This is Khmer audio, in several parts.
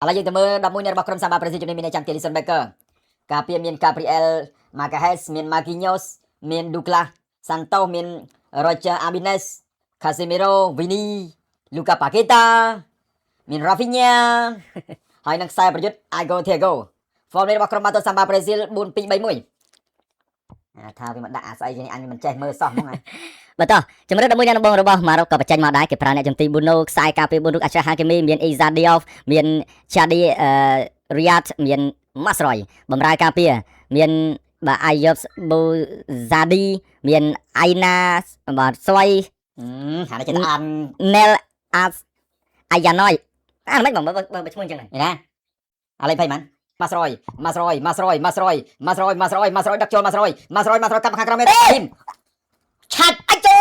ឥឡូវយើងទៅមើល11នាក់របស់ក្រុមសាំបាប្រេស៊ីលជំនាញមានអ្នកចាំទី Alisson Becker ការពារមាន Gabriel Magalhaes មាន Marquinhos មាន Douglas Santos មាន Roger Abines Casemiro Vini Lucas Paqueta មាន Rafinha ហើយនឹងខ្សែប្រយុទ្ធ Igor Thiago form នេះរបស់ក្រុមបាល់ទាត់សាំបាប្រេស៊ីល4 2 3 1អាថាវាមកដាក់អាស្អីគេនេះអញមិនចេះមើលសោះហ្មងហ่ะ បាទតោះជំរឿន11អ្នកដំបងរបស់ម៉ារ៉ុកក៏បញ្ចេញមកដែរគេប្រើអ្នកជំទីប៊ូណូខ្សែការពារ4រូបអាច្រាហាគីមីមានអ៊ីសាឌីអฟមានឆាឌីអឺរីយ៉ាតមានម៉ាស្រយបំរើការពារមានបាទអាយបបូហ្សាឌីមានអៃណាបាទស្វ័យ ហានេះចេះតែអាន ណែលអាសអាយ៉ាណយអានមិនបងបើឈ្មោះអញ្ចឹង នេះណាអាលេខ20ម៉ាន់ម៉ាស្រយម៉ាស្រយម៉ាស្រយម៉ាស្រយម៉ាស្រយម៉ាស្រយម៉ាស្រយដឹកចូលម៉ាស្រយម៉ាស្រយម៉ាស្រយកាប់ខាងក្រោមមេធីមឆាត់ អាចូ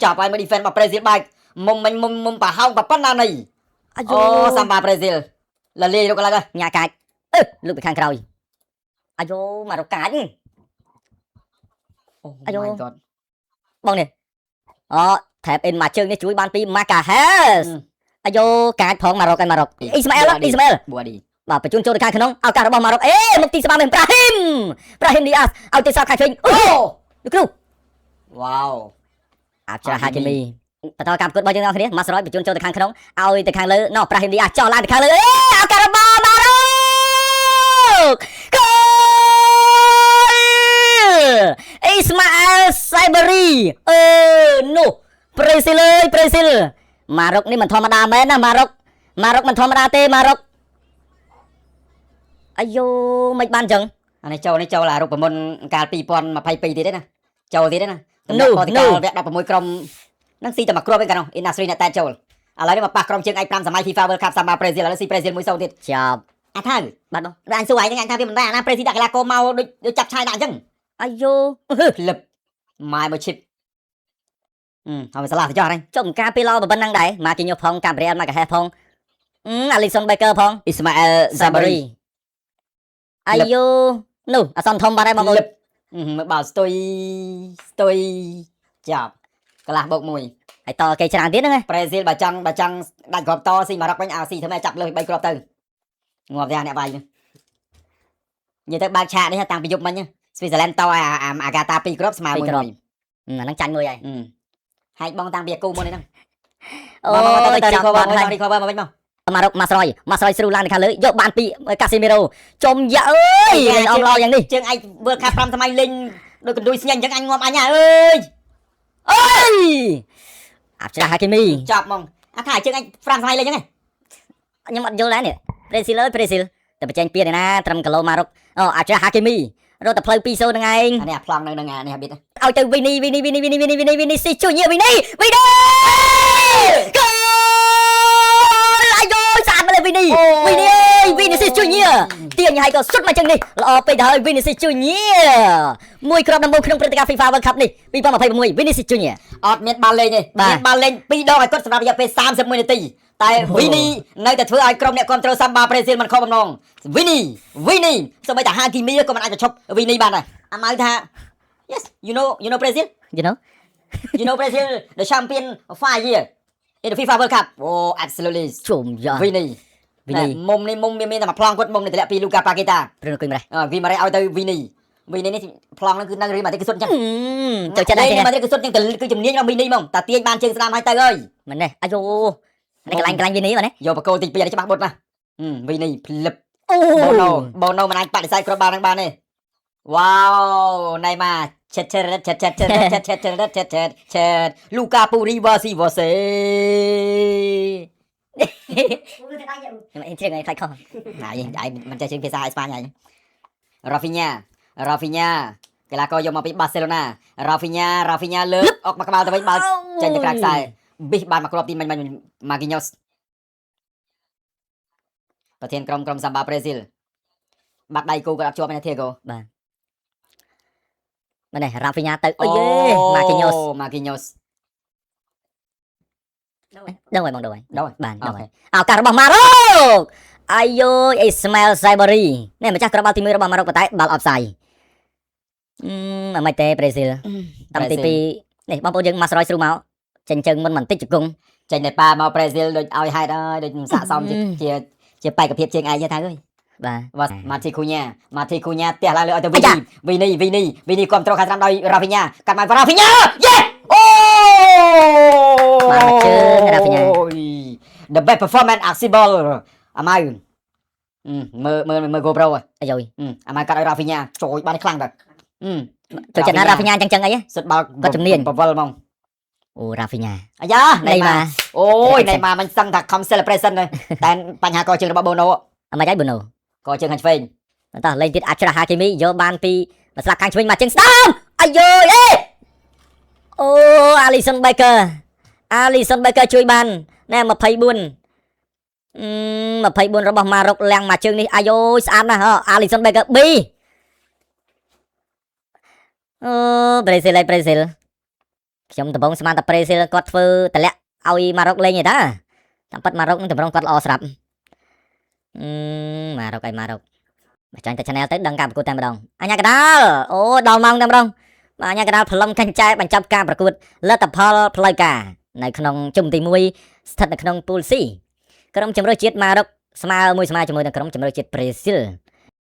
ចាប់ហើយមក defense របស់ប្រេស៊ីលបែកមុំមិញមុំមុំប្រហោងប៉ុណ្ណានៃ អា អូសាំបាប្រេស៊ីលលលាយលោកកន្លង ញ៉ាកាច់អឺលុកពីខាងក្រោយអាយ៉ូម៉ារ៉ុកកាច់ អូ អាយ៉ូ my god បងនេះអូថែបអ៊ិនមកជើងនេះជួយបានពីម៉ាកាហេសអាយ៉ូកាច់ផងម៉ារ៉ុកឯម៉ារ៉ុកអ៊ីស្ម៉ាអែលអ៊ីស្ម៉ាអែល ប៊ូឌី បាទបញ្ជូនចូលទៅខាងក្នុងឱកាសរបស់ម៉ារ៉ុកអេមកទីស្បាមានប្រាហ៊ីមប្រាហ៊ីមឌីអាសឲ្យទៅសល់ខាងឆ្វេងអូលោកគ្រូ វ៉ាវ អាប់ច្រាស់ហាគីមីបន្តការប្រកួតរបស់យើងទាំងអស់គ្នាម៉ាសរយបញ្ជូនចូលទៅខាងក្នុងឲ្យទៅខាងលើណោះប្រាហ៊ីមឌីអាសចោះឡើងទៅខាងលើអេឱកាសរបស់ម៉ារ៉ុកគោលអ៊ីស្ម៉ាអែលសៃបេរីអឺនោះប្រេស៊ីលអើយប្រេស៊ីលម៉ារ៉ុកនេះមិនធម្មតាមែនណាម៉ារ៉ុកម៉ារ៉ុកមិនធម្មតាទេម៉ារ៉ុកអាយ៉ូមិនបានចឹង អានេះចូលនេះចូលអារូបមន្តកាល2022ទៀតទេណាចូលទៀតទេណា នោះ ប៉ូទុយ នោះ ហ្គាល់វគ្គ16ក្រុមនឹងស៊ីតែមួយគ្រាប់ឯងកាលនោះអ៊ីណាស្រីអ្នកតែចូលឥឡូវនេះមកប៉ះក្រុមជើងឯក5សម័យ FIFA World Cup សាំបាប្រេស៊ីលឥឡូវស៊ីប្រេស៊ីល1-0ទៀត ចាប់ អាថា បាទបង អញសួរឯងហ្នឹងអញថាវាមិនដែរអាណាប្រេស៊ីដាក់កីឡាករមកដូចដូចចាប់ឆាយដាក់អញ្ចឹង អាយ៉ូ ក្លឹបម៉ែមួយឈីបអឺហើយស្លាស់ទៅចោះហ្នឹង ចុំការពីឡប៉ុណ្ណឹងដែរម៉ាគីញូផងកាប្រៀលម៉ាកាហេផងអឺអាលីសុនបេកើផង អ៊ីស្ម៉ាអែលសាបារី អាយ៉ូនោះអសនធំបាត់ហើយបងប្អូន លឹបមើលបាល់ស្ទុយស្ទុយចាប់កន្លះបូកមួយ ហើយតគេច្រើនទៀតហ្នឹងណា ប្រេស៊ីលបើចង់ដាច់គ្រាប់តស៊ីម៉ារ៉ុកវិញឲ្យស៊ីធ្វើម៉េចចាប់លើស3គ្រាប់ទៅងាប់ទាំងអ្នកវាយនេះនិយាយទៅបើកឆាកនេះតាំងពីយប់មិញស្វីហ្សឺឡែនតអាអាកាតា2គ្រាប់ស្មើមួយមួយ អាហ្នឹងចាញ់មួយហើយ ហែកបងតាំងពីអាគូមុននេះហ្នឹង អូ មកទៅ ចាប់ recover បាត់ហើយ មក recover មកវិញមក ម៉ារ៉ុកម៉ាស្រយម៉ាស្រយស្រូឡើងទៅខាងលើយកបានពីកាស៊ីមីរ៉ូចំយ៉ាអើយលេងអមឡយ៉ាងនេះ ជើងឯង World Cup 5សម័យលេងដូចកណ្ដួយស្ញែងអញ្ចឹងអញងាប់អញហ่าអើយ អើយអាប់ច្រាស់ហាគីមី ចាប់ហ្មងអាថាជើងឯង5សម័យលេងអញ្ចឹង ខ្ញុំអត់យល់ដែរនេះប្រេស៊ីលអើយប្រេស៊ីលតែបញ្ចេញពៀនឯណាត្រឹមគីឡូម៉ារ៉ុកអូអាប់ច្រាស់ហាគីមីរត់តែផ្លូវ2-0ហ្នឹងឯង អានេះអាប្លង់នៅនឹងអានេះអាប៊ីត ឲ្យទៅវីនីវីនីវីនីវីនីវីនីវីនីវីនីស៊ីជួយញៀវីនីវីនីគោលអាយយស្អាតមកលើវីនីវីនីអើយវីនីស៊ីជួយញៀទាញឲ្យក៏សុទ្ធមកចឹងនេះល្អពេកទៅហើយវីនីស៊ីជួយញៀមួយគ្រាប់ដំបូងក្នុងព្រឹត្តិការណ៍ FIFA World Cup នេះ2026វីនីស៊ីជួយញៀ អត់មានបាល់លេងទេ បាទ មានបាល់លេង2ដងឲ្យគាត់សម្រាប់រយៈពេល31នាទីតែវីនីនៅតែធ្វើឲ្យក្រុមអ្នកគ្រប់គ្រងសាំបាប្រេស៊ីលមិនខកបំណងវីនីវីនីសូម្បីតែហាគីមីក៏មិនអាចបញ្ឈប់វីនីបានដែរអាម៉ៅថា Yes, you know Brazil. You know. You know Brazil, the champion 5 year in the FIFA World Cup. Oh, absolutely. ជុំយ៉ា វីនី វីនី មុំនេះមុំមានមានតែមួយប្លង់គាត់មុំនេះតម្លាក់ពីលូកាប៉ាកេតា ព្រឹងអង្គុយម្លេះ អឺវីម៉ារ៉េឲ្យទៅវីនីវីនីនេះប្លង់ហ្នឹងគឺនឹងរីម៉ាឌ្រីតគឺសុទ្ធអញ្ចឹង ចូលចិត្តដែរ រីម៉ាឌ្រីតគឺសុទ្ធអញ្ចឹងគឺជំនាញរបស់វីនីហ្មងតាទាញបានជើងស្ដាំឲ្យទៅអើយ មែនទេអាយូនេះកន្លែងកន្លែងវីនីបាទណា យកបកគោលទី2នេះច្បាស់បុតណាស់វីនីផ្លឹប អូ បូណូបូណូមិនអាចបដិសេធគ្រាប់បាល់ហ្នឹងបានទេវ៉ាវណៃម៉ាឆិតឆិតឆិតឆិតឆិតឆិតឆិតឆិតឆិតឆិតឆិតលូកាពូរីវ៉ាស៊ីវ៉ាសេ ខ្ញុំអ៊ីនជ្រៀងឲ្យខ្លាចខុស ណាយឯងមិនចេះជើងភាសាអេស្ប៉ាញឯងរ៉ាហ្វីញ៉ារ៉ាហ្វីញ៉ាកីឡាករយកមកពីបាសេឡូណារ៉ាហ្វីញ៉ារ៉ាហ្វីញ៉ាលើកអុកមកក្បាលទៅវិញបាល់ចេញទៅក្រៅខ្សែប៊ីសបានមកគ្រាប់ទីមិញមិញម៉ាគីញ៉ូសប្រធានក្រុមក្រុមសាំបាប្រេស៊ីលបាត់ដៃគូក៏អត់ជាប់ទេណាធៀកូ មែនទេរ៉ាហ្វីញ៉ាទៅអុយយេម៉ាគីញ៉ូស ម៉ាគីញ៉ូស ដឹងហើយបងដឹងហើយ ដឹងហើយ បានដឹង អូ ហើយឱកាសរបស់ម៉ារ៉ុកអាយយអ៊ីស្ម៉ែលសៃបូរីនេះម្ចាស់គ្រាប់បាល់ទី1របស់ម៉ារ៉ុកប៉ុន្តែបាល់អបសាយអឺអមិនទេប្រេស៊ីលតាំងទី2នេះបងប្អូនយើងម៉ាស្រយស្រូមកចេញជើងមុនបន្តិចជង្គង់ ចេញតែប៉ាមកប្រេស៊ីលដូចឲ្យហេតុហើយដូចមិនស័កសមជាជាជាបេក្ខភាពជើងឯងទេថាអើយ បាទ បាទម៉ាទីគូញ៉ាម៉ាទីគូញ៉ាផ្ទះឡើងលើឲ្យទៅវីនីវីនីវីនីវីនីគ្រប់ត្រូលខាងស្ដាំដោយរ៉ាហ្វីញ៉ាកាត់មករ៉ាហ្វីញ៉ាយេអូ បានមកជើងរ៉ាហ្វីញ៉ា The best performance possible អាម៉ៅមើលមើលមើល GoPro អាយយ អាម៉ៅកាត់ឲ្យរ៉ាហ្វីញ៉ាចូលបានខ្លាំងតើ ចូលចិត្តណារ៉ាហ្វីញ៉ាអញ្ចឹងចឹងអីហ៎ សុទ្ធបាល់ គាត់ជំនាញ ពវល់ហ្មង អូរ៉ាហ្វីញ៉ា អាយ៉ា ណៃម៉ា ណៃម៉ាអូយណៃម៉ាមិនសឹងថាខំ celebration ទេតែបញ្ហាកជើងរបស់បូណូ អមិនអីបូណូ កជើងខាងឆ្វេង តោះលេងទៀតអាចច្រាស់ហាគីមីយកបានពីម្ស្លាប់ខាងឆ្វេងមកជើងស្ដាំអាយយអេអូអាលីសុនបេកើអាលីសុនបេកើជួយបានណែ24អឺ24របស់ម៉ារុកលាំងមកជើងនេះអាយយស្អាតណាស់ហ៎អាលីសុនបេកើ B អូប្រេស៊ីលឯប្រេស៊ីលខ្ញុំដំបងស្មានតែប្រេស៊ីលគាត់ធ្វើតម្លាក់ឲ្យម៉ារុកលេងឯតាតាមពិតម៉ារុកនឹងតម្រងគាត់ល្អស្រាប់អឺម៉ារុកឯម៉ារុក បើចាញ់តែ channel ទៅដឹងការប្រកួតតែម្ដងអញ្ញាកដាលអូដល់ម៉ោងតែម្ដងបាទអញ្ញាកដាលផ្លុំកញ្ចែបញ្ចប់ការប្រកួតលទ្ធផលផ្លូវការនៅក្នុងជុំទី1ស្ថិតនៅក្នុងពូល C ក្រុមជម្រើសជាតិម៉ារុកស្មើមួយស្មើជាមួយនឹងក្រុមជម្រើសជាតិប្រេស៊ីល។